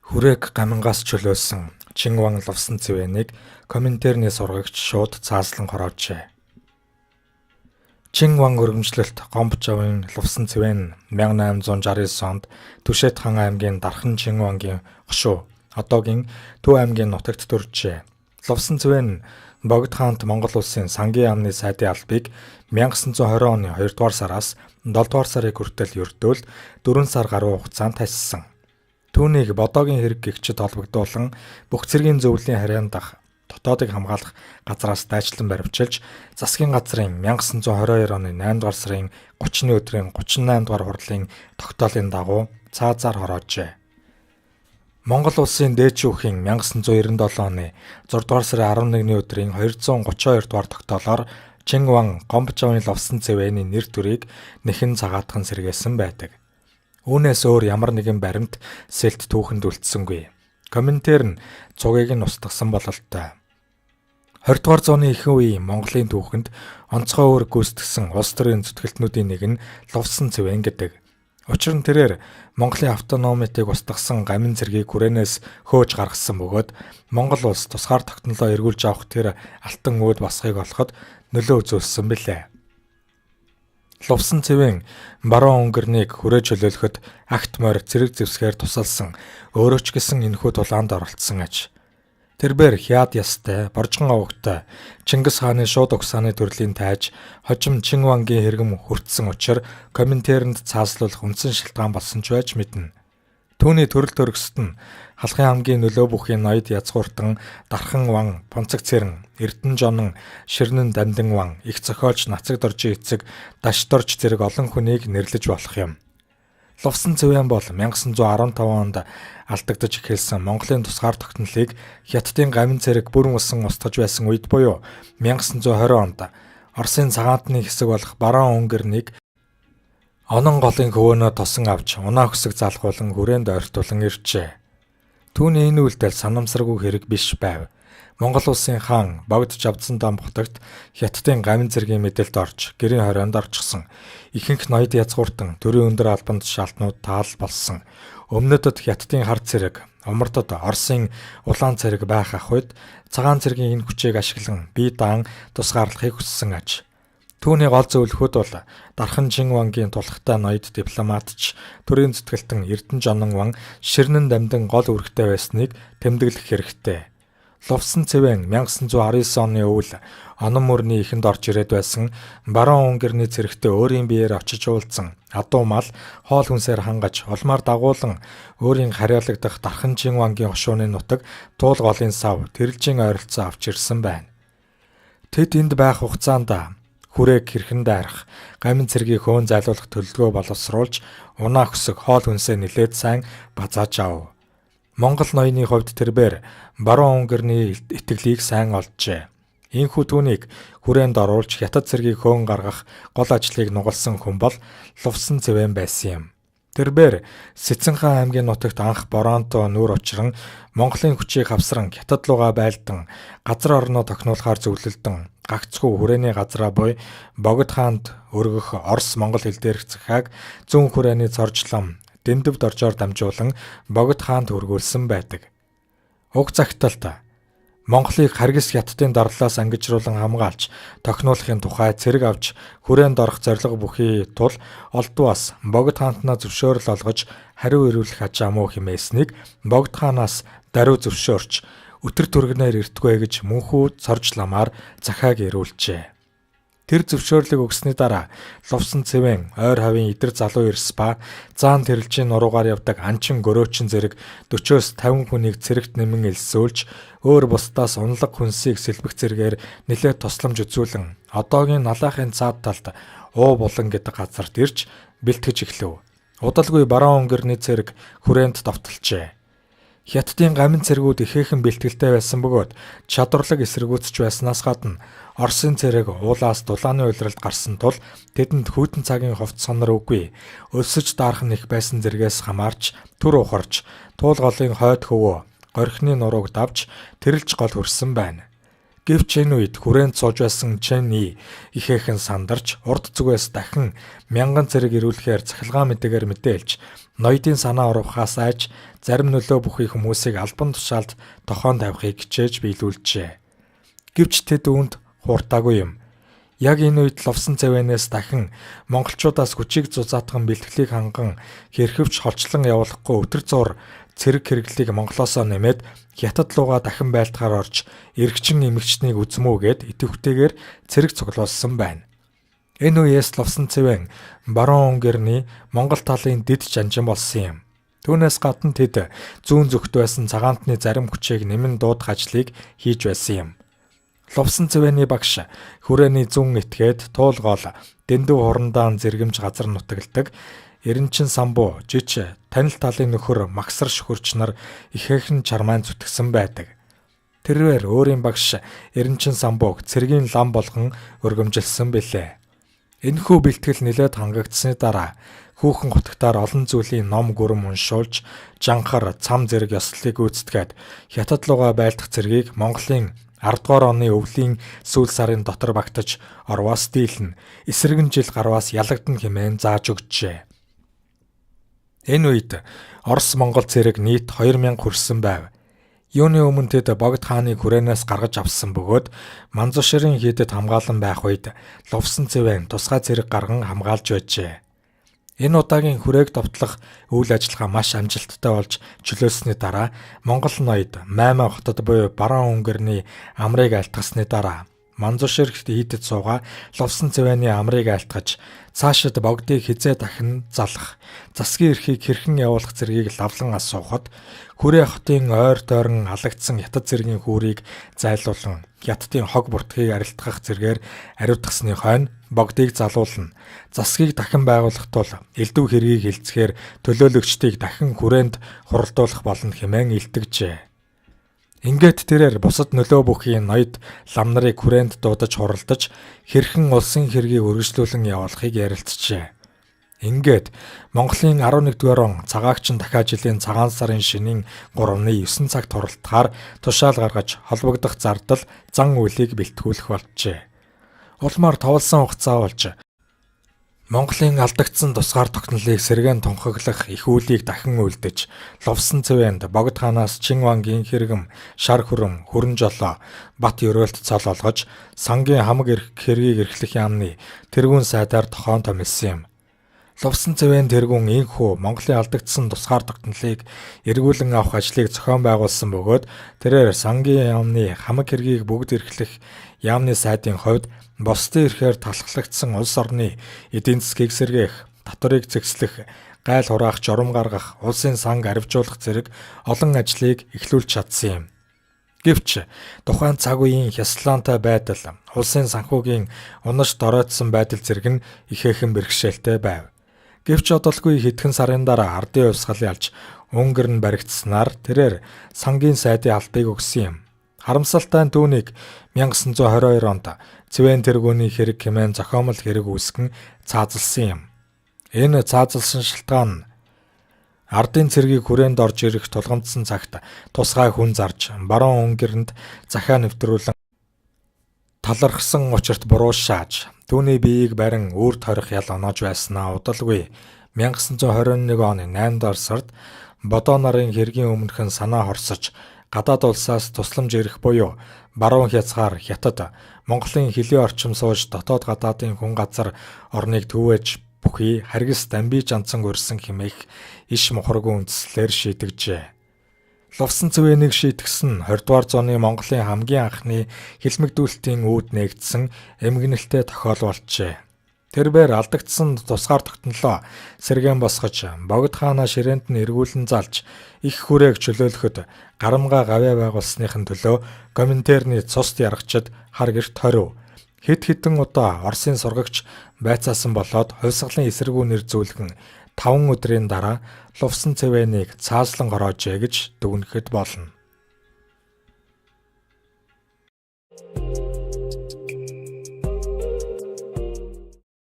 Хүрээг гамингаас чөлөөлсөн Чинван Лувсан цэвэнийг Коминтерний сургагч шууд цааслан хороожээ. Чинван өргөмжлөлт Гомбожовын Лувсан цэвэн 1869 онд Түшэт хаан аймгийн Дархан Чинвангийн хошуу одоогийн Төв аймгийн нутагт төржээ. Лувсан цэвэн Богд хаант Монгол улсын сангийн яамны сайдын албыг 1920 оны 2 дугаар сараас 7 дугаар сарыг хүртэл ердөөл 4 сар гаруй хугацаанд тассан. Түүнийг Бодоогийн хэрэг гэгчид холбогдуулан бүх цэргийн зөвлөлийн харьяан дах дотоодыг хамгаалах газраас дайчлан баривчилж засгийн газрын 1922 оны 8 дугаар сарын 30-ны өдрийн 38 дугаар хурлын тогтоолын дагуу цаазаар хороожээ. Монгол улсын дээд шүүхийн 1997 оны 6 дугаар сарын 11-ний өдрийн 232 дугаар тогтоолоор Чинван Гомбожовын Лувсан цэвэний нэр төрийг нэхэн цагаатхан сэргээсэн байдаг. Үүнээс өөр ямар нэгэн баримт сэлт түүхэнд үлдсэнгүй. Коминтерн цугийг нь устгасан бололтой. 20 дугаар зууны ихэнх үеийн Монголын түүхэнд онцгой үүрэг гүйцэтгсэн улс төрийн зүтгэлтнүүдийн нэг нь Лувсан цэвэн гэдэг. Учир нь тэрээр Монголын автономитыг устгасан гамин цэргийг хүрээнээс хөөж гаргасан бөгөөд Монгол улс тусгаар тогтнолоо эргүүлж авах тэр алтан үүд босхийг олоход нөлөө үзүүлсэн билээ. Лувсан цэвэн баруун өнгөрнийг хүрээ чөлөөлөхөд агт морь цэрэг зэвсгээр тусалсан өөрөө ч гэсэн энэхүү тулаанд оролцсон аж. Тэрбээр хяад ястай, боржгон овогтой Чингис хааны шууд угсааны төрлийн тайж хожим Чинвангийн хэрэгм хүртсэн учир Коминтернд цааслуулах үндсэн шалтгаан болсон ч байж мэднэ. Түүний төрөл төрөсөд нь Халахын аймгийн нөлөө бүхий ноёд язгууртан Дархан ван, Пунцаг цэрэн, Эрдэнэ жонон, Ширнэн дамдин ван, их зохиолч Нацаг доржийн эцэг Дашдорж зэрэг олон хүнийг нэрлэж болох юм. Лувсан цэвэн бол 1915 онд алдагдаж эхэлсэн Монголын тусгаар тогтнолыг Хятадын гамин цэрэг бүрэн усан устгаж байсан үед буюу 1920 онд Оросын цагаантны хэсэг болох баруун өнгөрнийг Онон голын хөвөөнөө тосон авч унаа хөсөг залгуулан хүрээнд ойртуулан иржээ. Түүний энэ үйлдэл санамсаргүй хэрэг биш байв. Монгол улсын хаан Богд Жавдсан дам бутагт Хятадын гамин цэргийн мэдэлд орж гэрийн хорионд орчихсон. Ихэнх ноёд язгууртан төрийн өндөр албан тушаалтнууд таал болсон. Өмнөдөд Хятадын хар цэрэг, умардад Оросын улаан цэрэг байх ах үед цагаан цэргийн энэ хүчийг ашиглан бие даан тусгаарлахыг хүссэн аж. Түүний гол зөвлөхүүд бол Дархан Чинвангийн тулхтай ноёд дипломатч төрийн зүтгэлтэн Эрдэнэ Жонон ван Ширнэн дамдин гол үүрэгтэй байсныг тэмдэглэх хэрэгтэй. Лувсан цэвэн 1919 оны өвөл онон мөрний эхэнд орж ирээд байсан баруун өнгөрний цэрэгтээ өөрийн биеэр очиж уулзсан адуу мал хоол хүнсээр хангаж улмаар дагуулan өөрийн харьяалагдах Дархан Чинвангийн хошууны нутаг туул голын сав тэрэлжийн ойролцоо авч ирсэн байна. Тэд энд байх хугацаанд хүрээг хэрхэн дайрах, гамин цэргийг хөөн зайлуулах төлөвлөгөө боловсруулж унаа хөсөг хоол хүнсээ нэлээд сайн базааж ав. Монгол ноёны хувьд тэрбээр баруун өнгөрний итгэлийг сайн олджээ. Ийхүү түүнийг хүрээнд оруулж хятад цэргийг хөөн гаргах гол ажлыг нугалсан хүн бол Лувсан цэвэн байсан юм. Тэрбээр Сэцэнхаан аймгийн нутагт анх Боронто нүүр учран Монголын хүчийг хавсран хятад лугаа байлдан газар орноо тохируулахаар зөвлөлдөн гагцхүү хүрээний газраа буй Богд хаанд өргөх Орос Монгол хил дээрх захааг зүүн хүрээний цоржлон Дэндв доржоор дамжуулан Богд хаанд хүргүүлсэн байдаг. Уг цагталт Монголыг харгас хятадын дарлаас ангижруулан хамгаалж тохируулахын тухай цэрэг авч хүрээнд орох зорилго бүхий тул олдвоос Богд хаантнаа зөвшөөрөл олгож хариу ирүүлэх аж амуу хэмээснийг Богд хаанаас даруй зөвшөөрч өтөр түргэнээр эртгүй гэж мөнхүү цорж ламаар захааг ирүүлжээ. Тэр зөвшөөрлийг өгсөний дараа Лувсан цэвэн ойр хавийн идэр залуу эрс ба заан тэрэлжийн нуруугаар явдаг анчин гөрөөчин зэрэг 40-оос 50 хүнийг цэрэгт нэмэн элсүүлж өөр бусдаас унлаг хүнсийг сэлбэх зэргээр нэлээд тусламж үзүүлэн одоогийн налаахын цаад талд уу булан гэдэг газарт ирж бэлтгэж эхлэв. Удалгүй баруун өнгөрний цэрэг хүрээнд довтолжээ. Хятадын гамин цэргүүд ихээхэн бэлтгэлтэй байсан бөгөөд чадварлаг эсэргүүцэж байснаас гадна Оросын цэрэг уулаас дулааны улиралд гарсан тул тэдэнд хүйтэн цагийн хувцас сонор үгүй өлсөж даарах нь их байсан зэргээс хамаарч түр ухарч туул голын хойд хөвөө горхины нурууг давж тэрэлж гол хүрсэн байна. Гэвч энэ үед хүрээнд сууж байсан Чен И ихээхэн сандарч урд зүгээс дахин мянган цэрэг ирүүлэхээр цахилгаан мэдээгээр мэдээлж ноёдын санаа оруулахаас айж зарим нөлөө бүхий хүмүүсийг албан тушаалд тохион тавихыг хичээж биелүүлжээ. Гэвч тэд үүнд хууртаагүй юм. Яг энэ үед Лувсан Цэвэнээс дахин монголчуудаас хүчийг зузаатхан бэлтгэлийг ханган хэрхэвч холчлон явуулахгүй өтөр зуур цэрэг хэрэглийг Монголоосоо нэмээд Хятад луугаа дахин байлдахаар орж эрэгчин эмэгчнийг үзмүүгээд идэвхтэйгээр цэрэг цуглуулсан байна. Энэ үеэс Лувсан Цэвэн баруун өнгөрний Монгол талын дэд жанжин болсон юм. Түүнээс гадна тэд зүүн зүгт байсан цагаантны зарим хүчийг нэмэн дуудах ажлыг хийж байсан юм. Лувсан Цэвэний багш хүрээний зүүн этгээд туулгоол дэндүү хурандаан зэргэмж газар нутагладаг Эренчин самбуу, жич, танил талын нөхөр Магсар шөхөрч нар ихээхэн чармаан зүтгэсэн байдаг. Тэрээр өөрийн багш Эренчин самбууг цэргийн лам болгон өргөмжилсөн билээ. Энэхүү бэлтгэл нэлээд хангагдсаны дараа хүүхэн хутагтаар олон зүйлийн ном гүрэм уншуулж, жанхар, цам зэрэг ёслолыг гүйцэтгээд Хятад луугаа байлдах цэргийг Монголын 10 дугаар оны өвлийн сүүл сарын дотор багтаж орвоос дийлнэ, эсрэгэн жил гарваас ялагдана хэмээн зааж өгчээ. Энэ үед Орос Монгол цэрэг нийт 2000 хүрсэн байв. Юуны өмнө тэд Богд хааныг хүрээнээс гаргаж авсан бөгөөд Манзушрын хийдэд хамгаалан байх үед Лувсан Цэвэн тусгай цэрэг гарган хамгаалж байжээ. Энэ удаагийн хүрээг довтлох үйл ажиллагаа маш амжилттай болж чөлөөлсөний дараа Монгол ноёд Маймаа хотод буюу баруун өнгөрний амрыг айлтгасны дараа Манзушир хийдэд суугаа Лувсан Цэвэний амрыг айлтгаж цаашид Богдыг хизээ дахин залах, засгийн эрхийг хэрхэн явуулах зэргийг лавлан асуухад Хүрээ хотын ойр тойрон алагдсан хятад цэргийн хүүрийг зайлуулан хятадын хог буртгийг арилтгах зэргээр ариутгасны хойно Богдыг залуулна. Засгийг дахин байгуулах тул элдв хэргийг хилцэхээр төлөөлөгчдийг дахин хүрээнд хуралдуулах болно хэмээн илтгэжээ. Ингээд тэрээр бусад нөлөө бүхий ноёд лам нарыг хүрээнд дуудаж хуралдаж хэрхэн улсын хэргийг өргөжлүүлэн явуулахыг ярилцжээ. Ингээд Монголын 11-р он цагаагчин дахиа жилийн цагаан сарын шинийн 3-ны 9 цагт хуралдахаар тушаал гаргаж холбогдох зардал зан үйлийг бэлтгүүлэх болжээ. Улмаар товлсон хугацаа болж Монголын алдагдсан тусгаар тогтнолыг сэргээн тунхаглах их үйлийг дахин үлдэж, Лувсан Цэвэнд Богд хаанаас Чинвангийн хэрэгэм, шар хүрэн, хүрэн жолоо, бат ерөөлт цол олгож, сангийн хамаг эрх хэргийг эрхлэх яамны тэргүүн сайдаар тохион томилсон юм. Лувсан Цэвэн тэргүүн ийхүү Монголын алдагдсан тусгаар тогтнолыг эргүүлэн авах ажлыг зохион байгуулсан бөгөөд тэрээр сангийн яамны хамаг хэргийг бүгд эрхлэх яамны сайдын хувьд бусдын эрхээр талхлагдсан улс орны эдийн засгийг сэргээх, татварыг зэгслэх, гайл хураах, журам гаргах, улсын санг аривжуулах зэрэг олон ажлыг эхлүүлж чадсан юм. Гэвч тухайн цаг үеийн хяслаантай байдал, улсын санхүүгийн унаж доройтсон байдал зэрэг нь ихээхэн бэрхшээлтэй байв. Гэвч одолгүй хэдхэн сарын дараа ардын хувьсгал ялж өнгөр нь баригдсанаар тэрээр сангийн сайдын албыг өгсөн юм. Харамсалтай нь түүнийг 1922 онд Цэвэн тэргүүний хэрэг хэмээн зохиомол хэрэг үүсгэн цаазалсан юм. Энэ цаазалсан шалтгаан нь ардын цэргийг хүрээнд орж ирэх тулгамдсан цагт тусгай хүн зарж баруун өнгөрөнд захиа нэвтрүүлэн талархсан учирт буруу шааж түүний биеийг барин үүр тойрох ял оноож байснаа удалгүй 1921 оны 8 дугаар сард Бодоо нарын хэргийн өмнөхөн санаа хорсож гадаад улсаас тусламж ирэх буюу баруун хязгаар хятад Монголын хөлийн орчим сууж дотоод гадаадын хүн газар орныг төвөөж бүхий харгас дамби жанцан урьсан хэмээх иш мухаргүй үндслээр шийдэгжээ. Лувсан Цэвэнийг шийтгсэн 20 дугаар зууны Монголын хамгийн анхны хилмигдүүлэлтийн үүд нээгдсэн эмгэнэлтэй тохиол болжээ. Тэрбээр алдагдсан тусгаар тогтнолоо сэргээн босгож, Богд хаанаа ширээнд нь эргүүлэн залж, их хүрээг чөлөөлөхөд гарамгаа гавьяа байгуулсныхын төлөө Коминтерны цуст яргачид хар гэрт хорив. Хэд хэдэн удаа Оросын сургагч байцаасан болоод хувьсгалын эсэргүү нэр зүүлгэн 5 өдрийн дараа Лувсан Цэвэнийг цаазлан гороожээ гэж дүгнэхэд болно.